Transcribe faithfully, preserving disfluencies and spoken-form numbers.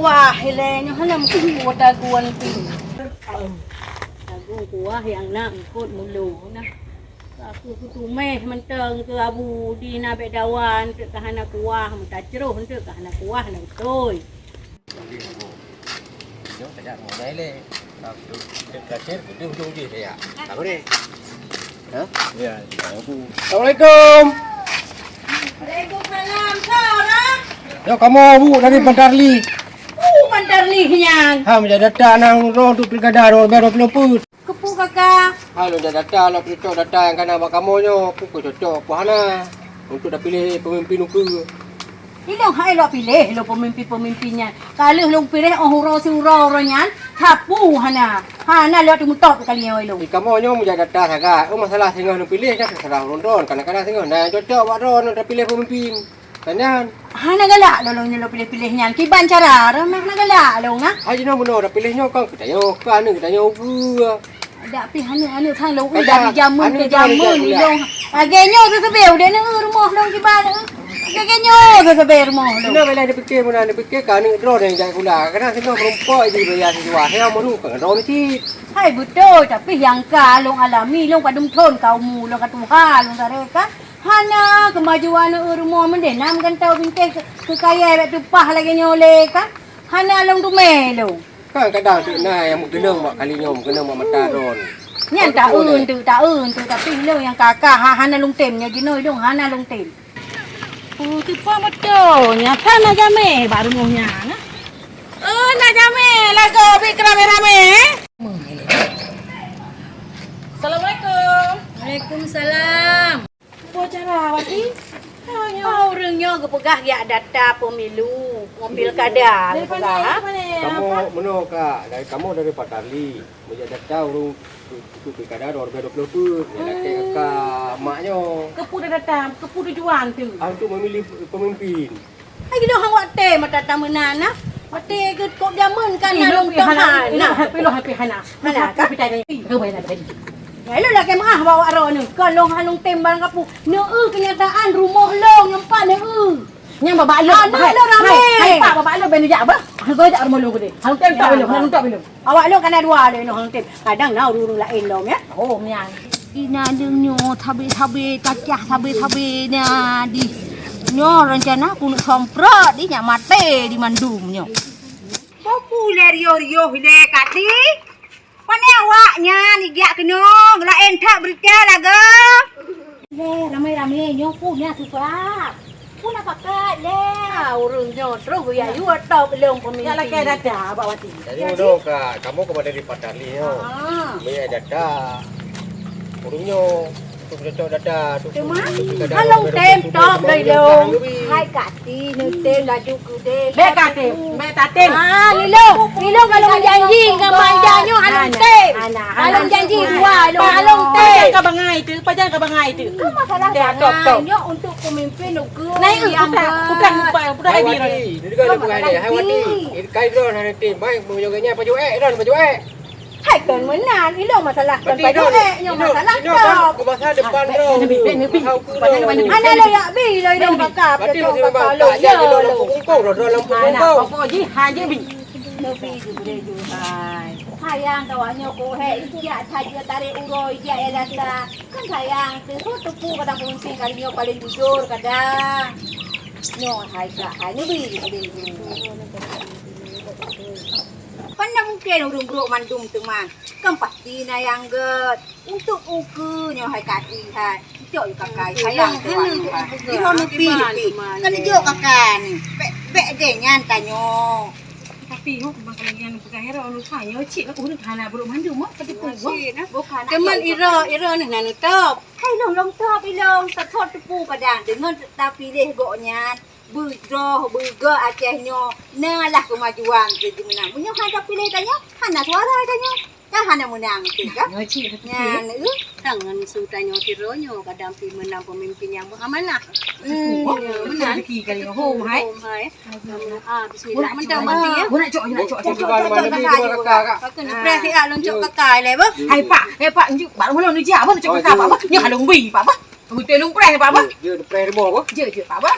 Wah, ilée nyoe hana meukeue daguan pih. Dagu kuah nyang na eungkot mulo na. Aku kutumeh mantong keu Abu di na bék dawa eunteuk ka hana kuah, meutacroh eunteuk ka hana kuah na beutôi. Nyoe saja mulai lé. Terakhir, di ujung je saya. Tak boleh. Ha? Ya, aku. Assalamualaikum. Waalaikumsalam. Siapa? Yo, kamoe, Bu, dari Bantarli. Oh, Bantarli nyan. Ha, meujak data nang uroe untuk pilkada dua ribu dua puluh empat. Keupeue, Kaka? Ha, lôn jak data, lôn cocok data nyang kana bak kamoe nyoe. Peue keu cocok, peue hana. Untuk tapiléh peumimpin ukeue. Ilôn hai lôn piléh lôn peumimpin-peumimpin nyan. Ka lheueh lôn piléh 'oh uroe siuroe uroe nyan, sapeue hana. Hana lôn teumutôb kali nyoe ilôn. Di kamoe nyoe meujak data sagai. Oh, masalah singoh neupiléh nyan teuseurah ulôn droen. Kadang-kadang singoh na nyang cocok bak droen tapiléh peumimpin. Kan nyan. Hana galak lôn, lôn nyoe lôn piléh-piléh nyan. Kiban cara droen hana galak lôn, ha? Hai jinoe bunoe tapiléh nyoe kon keu tanyoe, keu aneuk tanyoe ukeue. Dak pih aneuk-aneuk sang lôn udah dari jameun keu jameun ilôn. Lagèe nyoe seuseubeh udép neueu rumoh lôn kiban. Lagèe nyoe seuseubeh rumoh lôn. Inoe bela dipike meunan dipike ka aneuk droe nyang jak sikula. Kadang singoh meurumpok jih baya siswa. Saya meurumpok droe cit. Hai beutôi, tapi nyang ka lôn alami lôn padum thon ka umu lôn ka tuha lôn tareka. Hana keumajuan neueu rumoh meudeh na meugantoe bingkeh keu kayèe bèk teupah lagèe nyoe lé kan. Hana lôn teumé lôn. Kan kadang tu na nyang meukeunong bak kali nyoe, meukeunong bak mata droen. Nyan taeu enteuk, taeu enteuk, tapi ilôn nyang ka-ka ha-, hana lôn tem, nyoe jinoe ilôn hana lôn tem. Oh, teupah beutôi. Nyata na jamé bak rumoh nyan, nah. Oh, na jamé lagoe bit keu ramé-ramé, eh? Assalamualaikum. Waalaikumsalam. Peue cara, Wati? Oh, ureueng nyoe geupeugah jak data pemilu, pilkada geupeugah, ha? Kamoe meunoe, Kak, dari, kamoe dari Patarli. Meujak data ureueng untuk pilkada dua ribu dua puluh empat. Meujak data ka mak nyoe. Keupeue data, keupeue tujuan tu? Ah, untuk memilih pemimpin. Hai, lôn hana watèe mata tameunan, nah. Watèe keu kok jameun kan na lôn toh hana. Hana, hana. Hana, kan? Ya, lôn lakèe meu'ah bak awak droeneuh. Kon lôn hana lôn tem barang kapeue. Neueu keunyataan rumoh lôn nyang pat neueu. Nyang babah lôn. Aneuk lôn ramé. Hai, hai, Pak, babah lôn bèk neujak bah. Hana jak rumoh lôn keudéh. Hana tem tak lôn, hana tem tak lôn. Awak lôn ka na dua lé nyoe tem. Kadang na ureueng-ureueng laén lom, ya. Oh, nyan. Ina deungoe nyoe sabe-sabe, tacah sabe-sabe nya di. Nyoe rencana keuneuk somprot di nyak maté di mandum nyoe. Peue lé riôh-riôh lé Kati? Pane awak nyan ijak keunoe, laén that beurita lagoe. Lé, ramé-ramé nyoe peue na seubab? Peue na pakat lé? Ah, ureueng nyoe troh geuyue top lôn peumimpin. Nyak lakèe data bak Wati. Jadi udah ka, kamoe keupada di Patarli nyoe. Ah. Meu'ah data. Ureueng nyoe untuk cocok data tu. Teuma, hana lôn tem top lé lôn. Hai Kati, neutem laju keudéh. Bèk ka tem, bèk tatem. Ah, lé lôn, lé lôn ka lôn janji ngon Manda nyoe hana lôn tem. Hana, hana. Ka lôn janji dua lôn, hana lôn tem. Pajan ka bangai tu, pajan ka bangai tu. Kan masalah bangai nyoe untuk pemimpin ukeue. Nah, itu nyang putar, putar, putar, putar. Hai Wati, dia juga ada bangai ni. Hai Wati, kai droe hana tem. Mai meunyoe nyan pajoh ék, droe pajoh ék. Hai kon meunan, ilôn masalah kon pajoh ék, nyoe masalah top. Ke masa depan droe. Nebi, nebi. Hana lôn yak bi lôn ilôn kakak. Berarti masih memang tak jadi lôn lampu kungkung, droe lampu kungkung. Pokok jih, ha jih bi. Nebi jih boleh jih, hai. Sayang ka awak nyoe keu hék, ijak saja tarek uroe, ijak ya data. Kan sayang, tu, tu teupeu kadang pemimpin kali nyoe paling jujur kadang. Nyoe hai kak, hai nebi jih boleh jih. Kan na mungken ureueng brok mandum teuma. Kan pasti na nyang gèt. Untuk ukeue nyoe hai Kati hai. Cok yue kakai sayang teuh hai. Di rumoh nepi-nepi. Kan jok kakai ni. Bèk, bèk deh nyan tanyoe. Tapi ho bang kalau nyan peugah hero lupa nyoe cit lah ureueng hana brok mandum mo. Tapi peugah. Teuma iro, iro ni na neutop. Hai lôn, lôn top ilôn, seutôt teupeu kadang deungon tapiléh gobnyan. Beudroe, beugèt Aceh nyoe na lah keumajuan keu geumeunang. Meunyoe hana piléh tanyoe, hana suara tanyoe. Kan hana meunang tu kan? Nyoe cit beutôi. Nyan, eh. Tangan su tanyoe tiro nyoe kadang pi meunang pemimpin nyang beuamanah. Hmm, nyoe meunan. Rezeki kali nyoe. Hom hai. Hom hai. Ah, bismillah. Mantap mati ya. Guna cok, guna cok, cok, cok, cok, cok, cok, cok, cok. Kakak ni preh siap lôn cok kakai lé bah. Hai pak, hai pak, njuk, bak lôn nujak bah, cok kakai pak bah. Nyoe halong bui pak bah. Beutôi lôn preh pak bah. Dia preh rumah bah. Je, je pak bah.